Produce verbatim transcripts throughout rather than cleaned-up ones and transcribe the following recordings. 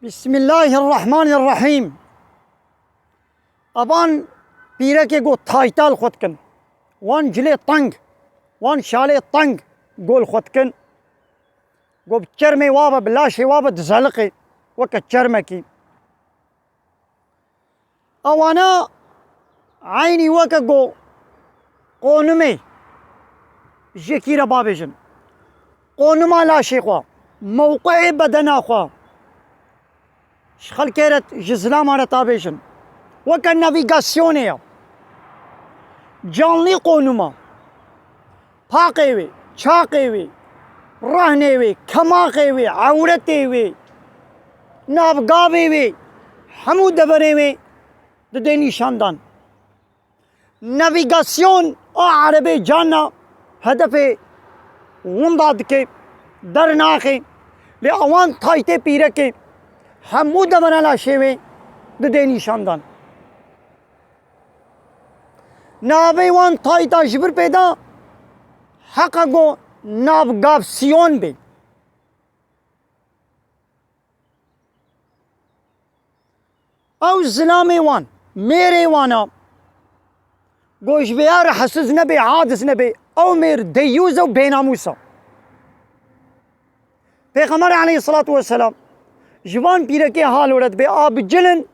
Bismillahirrahmanirrahîm. Evan pîrekê got tayta li xwe dikin. Wan cilê teng, wan şalê teng gol xwe dikin. Got bi çermê wa be, bi laşê wa be dizeliqê weke çermekî. Ewana eynî weke go qonimê ji kî re babêjin. Qonima laşê xwe, mewqeê bedena xwe ji xelkê re, ji zilama re ta bêjin. Weke navîgasyonê ye. Canlî qonima. Paqê wê, çaqê wê, rehnê wê, kemaxê wê, ewretê wê, navgavê wê, hemû deverê wê didê nîşandan. Navîgasyon a erebê carna hedefê winda dike, dernaxê, lê ewan taytê pîrekê hemû devera laşê wê didê nîşandan. Navê wan tayta ji vir pê da heqa go navgavsiyon bê. Ew zilamê wan, mêrê wana, go ji vêya re hesiz nebe, aciz nebe, ew mêr deyûz e û bênamûs e. Pêxember aleyhisselatu vesselam ji van pîrekê halo re dibe, a bi cilin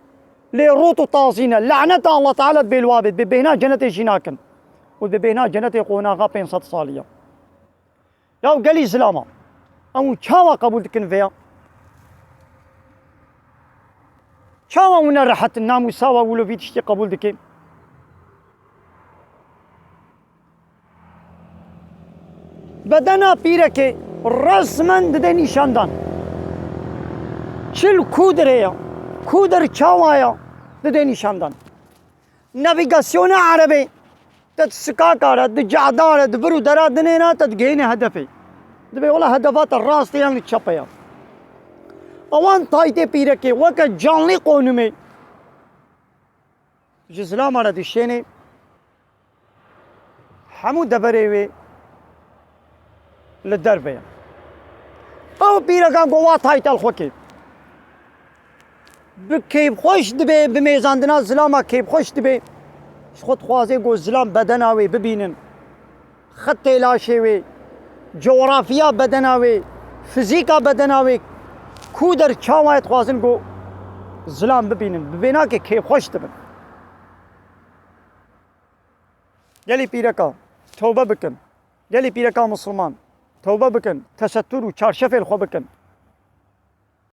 lê rot û tazî ne. Laneta Allah Teala dibe li wa bê, dibe bêhna cenetê jî nakin. Û dibe bêhna cenetê qonaxa pênc sed salî ye. Ya gelî zilama, ew çawa qebûl dikin vêya? Çawa wina rehet namûsa wa wilo vî tiştî qebûl dike? Bedena pîrekê resmen dide nîşandan. Çil kudir heye, kudir çawa ye, dide nîşandan. Navîgasyona erebê te di sikaka re, di cehda re, di vir û dera dinêna te digihîne hedefê. Dibê wela hedefa te rastê yan çepê ya. Ewan taytê pîrekê weke canlî qonimê ji zilama re dişênê. Hemû deverê wê li derve ye. Ew pîrekan ku wa taytel xwe kê. Bi kêfxweş dibe, bi mêzandina zilama kêfxweş dibe. Ji xwe dixwaze ku zilam bedena wê bibînin. Xetê laşê wê, coğrafiya bedena wê, fizîka bedena wê, ku der çawa ye dixwazin ku zilam bibînin. Bi vê nake kêfxweş dibin. Gelî pîreka, tewbe bikin. Gelî pîreka misilman, tewbe bikin, tesettur û çarşefê li xwe bikin.